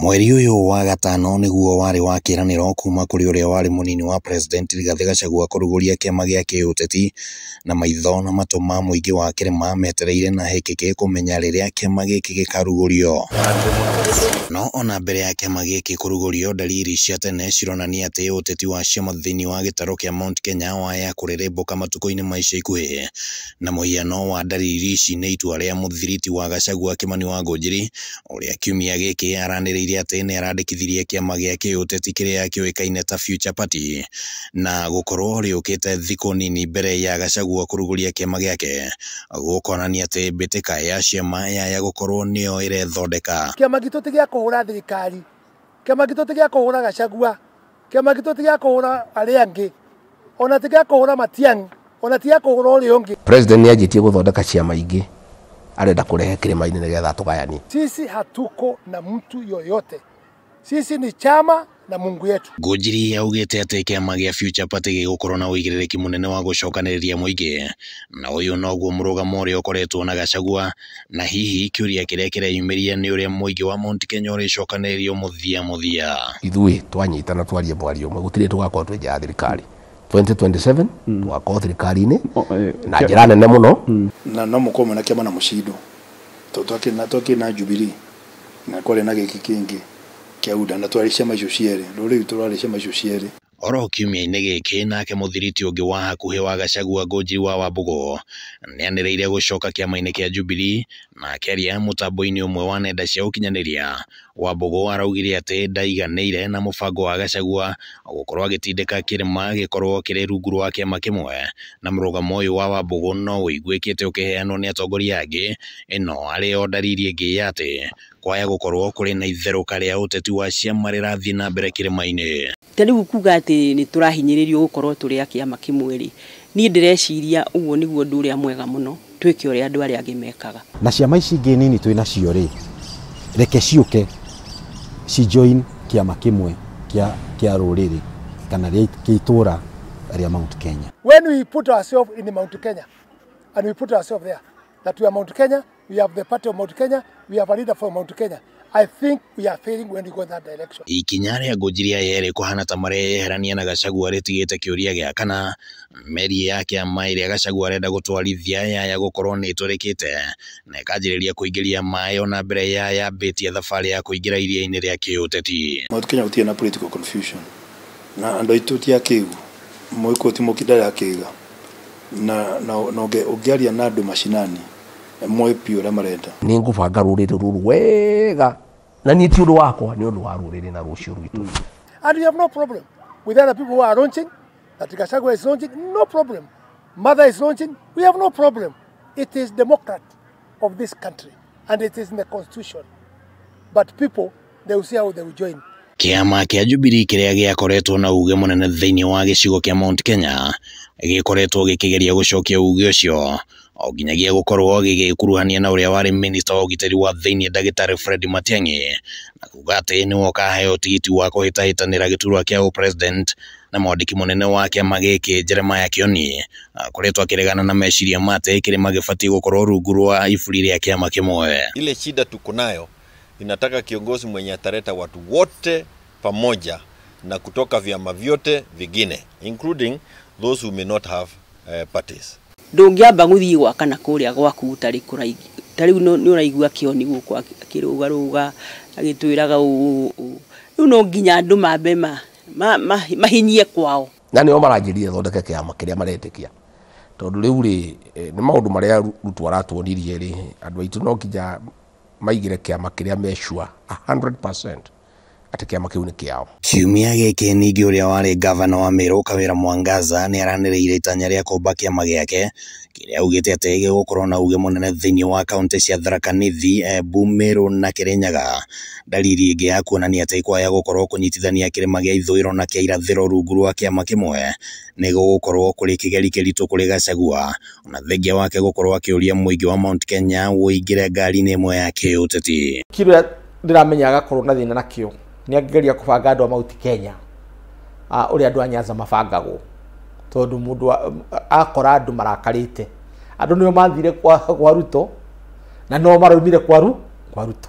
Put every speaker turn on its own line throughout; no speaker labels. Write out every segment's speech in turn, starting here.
Mweri ũyũ wa gatano nĩguo warĩ wa kĩĩranĩro kuma kũrĩ ũrĩa warĩ mũnini wa president Rigathĩ Gachagua kũrugũria kĩama gĩa kĩũteti na maitho na matũ ma mũingĩ wa kĩrĩma metereire na hĩkĩkĩ kũmenya rĩrĩa kĩama gĩkĩ gĩkarugũrio. No ona mbere ya kĩama gĩkĩ kũrugũrio, dalili cia tene cironania atĩ ũteti wa ciama thĩinĩ wa gĩtarũ kĩa Mount Kenya waya kũrĩrĩmbũka matukũ-inĩ ma ica ikuhĩ, na mũhiano wa dalili ici nĩ itua rĩa mũthiriti wa Gachagua Kimani wa Ngũnjiri ũrĩa kiumia gĩkĩ aranĩrĩire atĩ nĩ arandĩkithirie kĩama gĩa kĩũteti kĩrĩa kĩũĩkaine ta Future Party, na gũkorwo rĩũkĩte thikũ nini mbere ya Gachagua kũrugũria kĩama gĩake gũkonania atĩ mbĩtĩka ya ciama yaya gũkorwo nĩyo ĩrethondeka.
Kĩama gitũ ti gĩa kũhũra thirikari, kĩama gitũ ti gĩa kũhũra Gachagua, kĩama gitũ ti gĩa kũhũra arĩa angĩ, ona ti gĩa kũhũra Matiang'i, ona ti gĩa kũhũra ũrĩa ũngĩ.
President nĩ anjĩtie gũthondeka ciama ingĩ arenda kũrehe kĩrĩma-inĩ nĩgetha tũgayanie.
Sisi hatuko na mtu yoyote, sisi ni chama na Mungu yetu.
Ngũnjiri augĩte atĩ kĩama gĩa Future Party gĩgũkorwo na ũigĩrĩrĩki mũnene wa gũcokanĩrĩria mũingĩ, na ũyũ noguo mũrũgamo ũrĩa ũkoretwo na Gachagua, na hihi kĩũria kĩrĩa kĩreyumĩria nĩ ũrĩa mũingĩ wa Mount Kenya ũrĩcokanĩrĩrio mũthia mũthia.
Ithuĩ twanyitana twarie mwario ũmwe, gũtirĩ tũgakorwo twĩ nja ya thirikari 2027 tũgakorwo thirikari-inĩ na njĩra nene mũno,
na no mũkorwo mwĩna kĩama na mũcindo tondũ twakĩrĩ na Jubilee na kwarĩ na gĩkĩ kĩngĩ kĩa UDA na twarĩ ciama icio cierĩ, rĩu tũrarĩ ciama icio cierĩ.
Oro kiumia-inĩ gĩkĩ nake mũthiriti ũngĩ wa hakuhĩ wa Gachagua Ngũnjiri wa Wambũgũ nĩanĩrĩire gũcoka kĩama-inĩ kĩa Jubilee, na akĩaria mũtambo-inĩ ũmwe wa nenda cia ũkinyanĩria Wambũgũ araugire atĩ ndaiganĩire na mũbango wa Gachagua gũkorwo agĩtindĩka kĩrĩma gĩkorwo kĩrĩ rungu rwa kĩama kĩmwe, na mũrũgamo ũyũ wa Wambũgũ no ũiguĩkĩte ũkĩheanwo nĩ atongoria angĩ, ĩno arĩ o dalili ĩngĩ ya atĩ kwaya gũkorwo kũrĩ na itherũka rĩa ũteti wa ciama rĩrathiĩ na mbere kĩrĩma-inĩ.
Ta rĩu kuga atĩ nĩ tũrahinyĩrĩrio gũkorwo tũrĩ a kĩama kĩmwe rĩ, niĩ ndĩreciria ũguo nĩguo ũndũ ũrĩa mwega mũno twĩke ũrĩa andũ arĩa angĩ mekaga.
Na ciama ici ingĩ nini twĩ nacio rĩ, reke ciũke ci join kĩama kĩmwe kĩa rũrĩrĩ kana kĩa itũra rĩa Mount Kenya.
When we put ourselves in the Mount Kenya and we put ourselves there that we are Mount Kenya, we have the party of Mount Kenya, we have a leader for Mount Kenya, I think we are failing when we go in that direction.
Ikinya rĩa Ngũnjiri aya erĩ kũhana ta mareyeherania na Gachagua rĩtigĩte kĩũria gĩa kana meri ya kĩama ĩrĩa Gachagua arenda gũtwarithia yaya gũkorwo nĩ ĩtũrĩkĩte na ĩkanjĩrĩria kũingĩria maĩ ona mbere ya yambĩtie thabarĩ ya kũingĩra iria-inĩ rĩa kĩũteti.
Mount Kenya gũtirĩ na political confusion na andũ aitũ ti akĩgu, mũĩkũ ti mũkindare akĩga, na ũngĩaria na andũ macinani moĩ biũ ũrĩa marenda.
Nĩ ngũbanga rũrĩrĩ rũrũ wega, na niĩ ti ũndũ wakwa, nĩ ũndũ wa rũrĩrĩ na rũciũ rwitũ.
And we have no problem with other people who are launching, that Gachagua is launching, no problem. Mother is launching, we have no problem. It is democrat of this country and it is in the constitution. But people, they will see how they will join.
Kĩama kĩa Jubilee kĩrĩa gĩakoretwo na uge mũnene thĩinĩ wa gĩcigo kĩa Mount Kenya gĩkoretwo gĩkĩgeria gũcokia uge ũcio o nginyagia gũkorwo gĩgĩkuruhania na ũrĩa warĩ minista wa ũgitĩri wa thĩinĩ ndagĩtarĩ Fred Matiang'i, na kuga atĩ nĩwe ũkaheo tigiti wa kũhĩtahĩtanĩra gĩturwa kĩa ũpresident, na mwandĩki mũnene wa kĩama gĩkĩ Jeremiah Kioni akoretwo akĩregana na meciria ma atĩ kĩrĩma gĩbatiĩ gũkorwo rungu rwa iburi rĩa kĩama kĩmwe.
Ile shida tuko nayo inataka kiongozi mwenye ataleta watu wote pamoja na kutoka vyama vyote vingine, including those who may not have parties.
Ndũngĩamba gũthiĩ gwaka na kũrĩa gwaku ũtarĩ kũraigi, ta rĩu nĩ ũraigua Kioni gũkũ akĩrũgarũga agĩtwĩraga ũũ, rĩu no nginya andũ mambe mahinyie kwao.
Na nĩo maranjĩrire thondeke kĩama kĩrĩa maretĩkia, tondũ rĩu rĩ nĩ maũndũ marĩa Ruto aratuonirie rĩ, andũ aitũ no nginya maigĩre kĩama kĩrĩa me sure 100% atĩ kĩama kĩu nĩ kĩao.
Kiumia gĩkĩ ningĩ ũrĩa warĩ gavana wa Meru Kawĩra Mwangaza nĩ aranĩrĩire itanya rĩa kũmba kĩama gĩake kĩrĩa augĩte atĩ gĩgũkorwo na uge mũnene thĩinĩ wa kaunti cia Tharaka Nithi, Embu, Meru na Kirinyaga. Dalili ĩngĩ ya kuonania atĩ kwaya gũkorwo kũnyitithania kĩrĩma gĩa ithũĩro na kĩa irathĩro rungu rwa kĩama kĩmwe nĩ gũgũkorwo kũrĩ kĩgeri kĩritũ kũrĩ Gachagua, ona thengia wake gũkorwo akĩũria mũingĩ wa Mount Kenya ũingĩre ngari-inĩ ĩmwe ya kĩũteti.
Kĩrĩa ndĩramenya agakorwo na thĩna nakĩo nĩ angĩgeria kũbanga andũ a Mount Kenya ũrĩa andũ a Nyanza mabangagwo, tondũ mũndũ akora andũ marakarĩte, andũ nĩo mathire kwa Ruto na no maraumire kwa Ruto,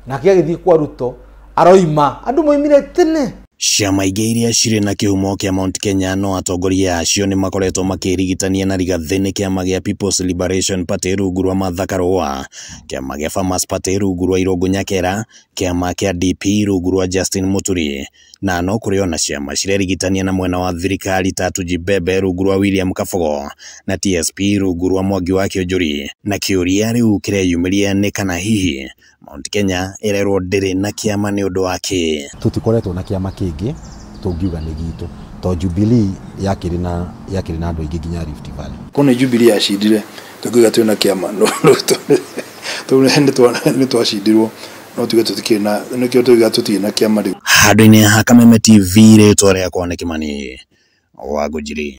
nake agĩthiĩ kwa Ruto Aroima andũ moimire tene.
Ciama ingĩ iria cirĩ na kĩhumo kĩa Mount Kenya no atongoria acio nĩ makoretwo makĩrigitania na Rigathĩ nĩ kĩama gĩa People's Liberation Party rungu rwa Martha Karua, kĩama gĩa Farmers Party rungu rwa Irũngũ Nyakera, kĩama kĩa DP rungu rwa Justin Muturi, na no kũrĩ ona ciama cirerigitania na mwena wa thirikari ta Tujibebe rungu rwa William Kabogo na TSP rungu rwa Mwangi wa Kĩũnjũri. Na kĩũria rĩu kĩreyumĩria nĩ kana hihi Mount Kenya ĩrerwo ndĩrĩ na kĩama nĩ ũndũ wa kĩ?
Tũtikoretwo na kĩama kĩngĩ tũngiuga nĩ gitũ to Jubilee yakĩrĩ na andũ aingĩ nginya Rift Valley.
Kone Jubilee yacindire tũngiuga twĩ na kĩama, no nĩ twacindirwo, no tuge tũtikĩrĩ na, nĩkĩo tuiga tũtirĩ na kĩama rĩu.
Handũ-inĩ ha Kameme TV, rĩtwa rĩakwa nĩ Kĩmani wa Ngũnjiri.